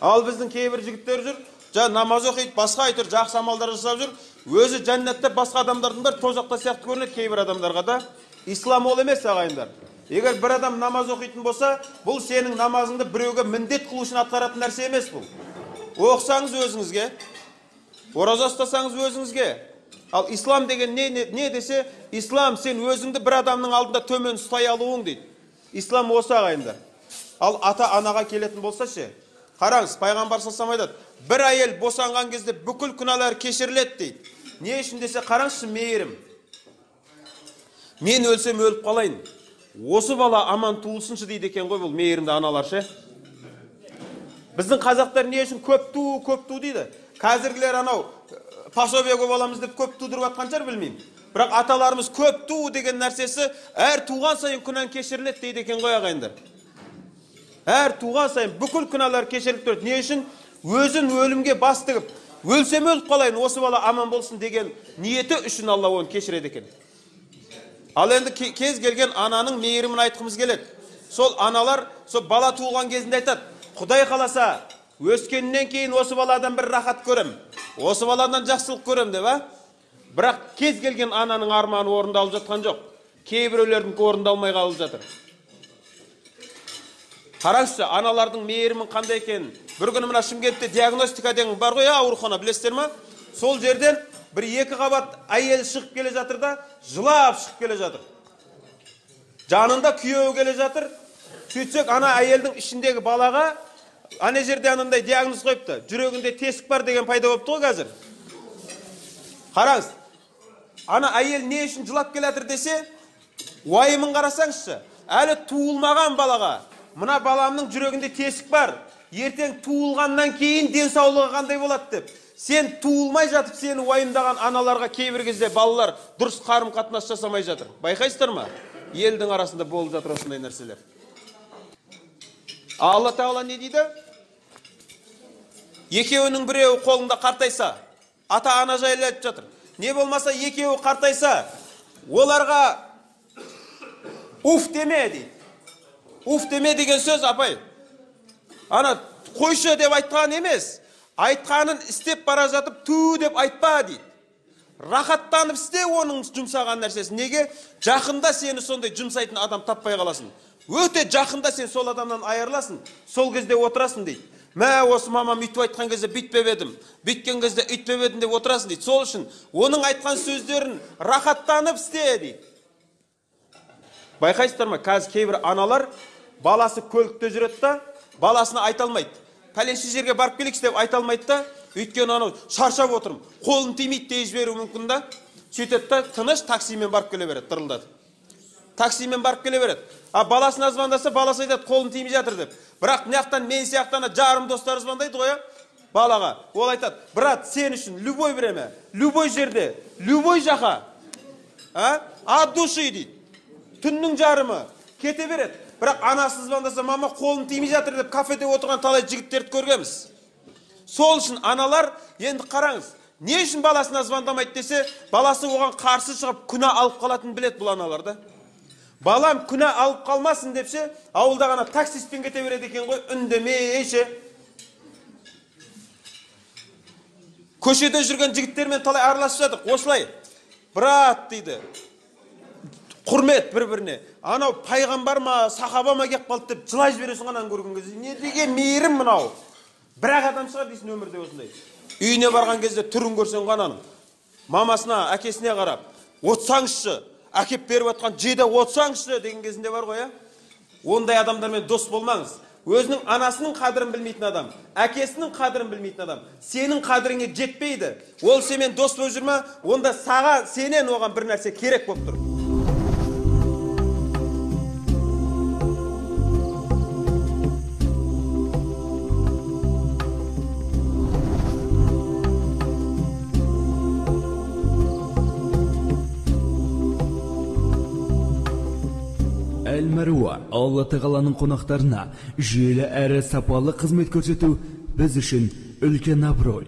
Ал біздің кейбір жігіттер жүр, жаңа намаз оқиды, басқа әйтеуір жақсы амалдар жасап жүр, өзі жәннатта, басқа адамдардың бәрі тозақта сияқты көрінеді кейбір адамдарға да. Ислам ол емес, ағайындар. Егер бір адам намаз оқитын болса, бұл сенің намазыңды біреуге міндет қылу үшін атқаратын нәрсе емес бұл. Оқысаңыз өзіңізге, ораза ұстасаңыз өзіңізге. Ал ислам деген не десе, ислам сен өзіңді бір адамның алдында төмен ұстай алуың дейді. Ислам осы, ағайындар. Ал ата-анаға келетін болса ше, қараңыз, пайғамбар саллаллаху алейхи айтады, бір әйел босанған кезде бүкіл күнәлар кешіріледі дейді. Не үшін десе, қараңызшы, мейірім. Мен өлсем өліп қалайын, осы бала аман туылсыншы дейді екен ғой бұл мейірімді аналар ше. Біздің қазақтар не үшін көп ту, көп ту дейді. Қазіргілер анау пособие көп аламыз деп көп тудырып жатқан шығар, білмеймін. Бірақ аталарымыз көп ту деген нәрсесі әр туған сайын күнәң кешіріледі дейді екен ғой, ағайындар. Әр туған сайын бүкіл күнәлар кешіріліп тұрады. Не үшін? Өзін өлімге бас тігіп, өлсем өліп қалайын, осы бала аман болсын деген ниеті үшін Алла оны кешіреді екен. Ал енді кез келген ананың мейірімін айтқымыз келеді. Сол аналар сол бала туылған кезінде айтады, Құдай қаласа, өскеннен кейін осы баладан бір рахат көрем, осы баладан жақсылық көрем деп, а? Бірақ кез келген ананың арманы орындалып жатқан жоқ. Кейбіреулердің орындалмай қалып жатыр. Қараңызшы, аналардың мейірімін қандай екенін. Бір күні мына Шымкентте диагностика деген бар ғой, аурухана, білесіздер ма? Сол жерден бір екі қабат әйел шығып келе жатыр да, жылап шығып келе жатыр. Жанында күйеуі келе жатыр. Сөйтсек, ана әйелдің ішіндегі балаға ана жерде анандай диагноз қойыпты. Жүрегінде тесік бар деген пайда болыпты ғой қазір. Қараңыз, ана әйел не үшін жылап келе жатыр десе, уайымын қарасаңызшы, әлі туылмаған балаға, мына баламның жүрегінде тесік бар, ертең туылғаннан кейін денсаулығы қандай болады деп. Сен туылмай жатып сені уайымдаған аналарға кейбір кезде балалар дұрыс қарым-қатынас жасамай жатыр. Байқайсыздар ма? Елдің арасында болып жатыр осындай нәрселер. Алла Тағала не дейді? Екеуінің біреуі қолында қартайса, ата-ана жайлы айтып жатыр. Не болмаса екеуі қартайса, оларға уф деме дейді. Уф деме деген сөз, апай, ана қойшы деп айтқан емес, айтқанын істеп бара жатып ту деп айтпа дейді. Рахаттанып істе оның жұмсаған нәрсесін. Неге? Жақында сені сондай жұмсайтын адам таппай қаласың. Өте жақында сен сол адамнан айырыласың, сол кезде отырасың дейді. Мә, осы мамам үйтіп айтқан кезде бүйтпеп едім, бүйткен кезде үйтпеп едім деп отырасың дейді. Сол үшін оның айтқан сөздерін рахаттанып істе дейді. Байқайсыздар ма, қазір кейбір аналар баласы көлікте жүреді да, баласына айта алмайды. Пәленше жерге барып келейікші деп айта алмайды да, өйткені анау шаршап отырмын, қолым тимейді дей жіберуі мүмкін да. Сөйтеді да, тыныш таксимен барып келе береді, дырылдатып. Таксимен барып келе береді. А баласына звондаса, баласы айтады, қолым тимей жатыр деп. Бірақ мына жақтан мен сияқты ана жарым достары звондайды ғой, балаға. Ол айтады, брат, сен үшін любой время, любой жерде, любой жаққа, от души дейді. Түннің жарымы кете береді. Бірақ анасы звондаса, мама қолым тимей жатыр деп кафеде отырған талай жігіттерді көргенбіз. Сол үшін аналар, енді қараңыз, не үшін баласына звондамайды десе, баласы оған қарсы шығып күнә алып қалатынын біледі бұл аналар да. Балам күнә алып қалмасын депше, ауылда ғана таксистпен кете береді екен ғой, үндемей ше. Көшеде жүрген жігіттермен талай араласып жатық, осылай. Брат дейді, құрмет бір-біріне. Анау пайғамбар ма, сахаба ма келіп қалды деп жылай жібересің ананы көрген кезде. Не деген мейірім мынау? Бірақ адам шығар дейсің өмірде осындай. Үйіне барған кезде түрін көрсең ғана ананың. Мамасына, әкесіне қарап, отсаңызшы, әкеп беріп атқан жеді отсаңызшы деген кезінде бар ғой, Ондай адамдармен дос болмаңыз. Өзінің анасының қадірін білмейтін адам, әкесінің қадірін білмейтін адам, сенің қадіріңе жетпейді. Ол сенімен дос болып жүр ме? Онда саған, сенен оған бір нәрсе керек болып тұр. Әл-Мәруа, Алла Тағаланың қонақтарына жүйелі әрі сапалы қызмет көрсету біз үшін үлкен абырой.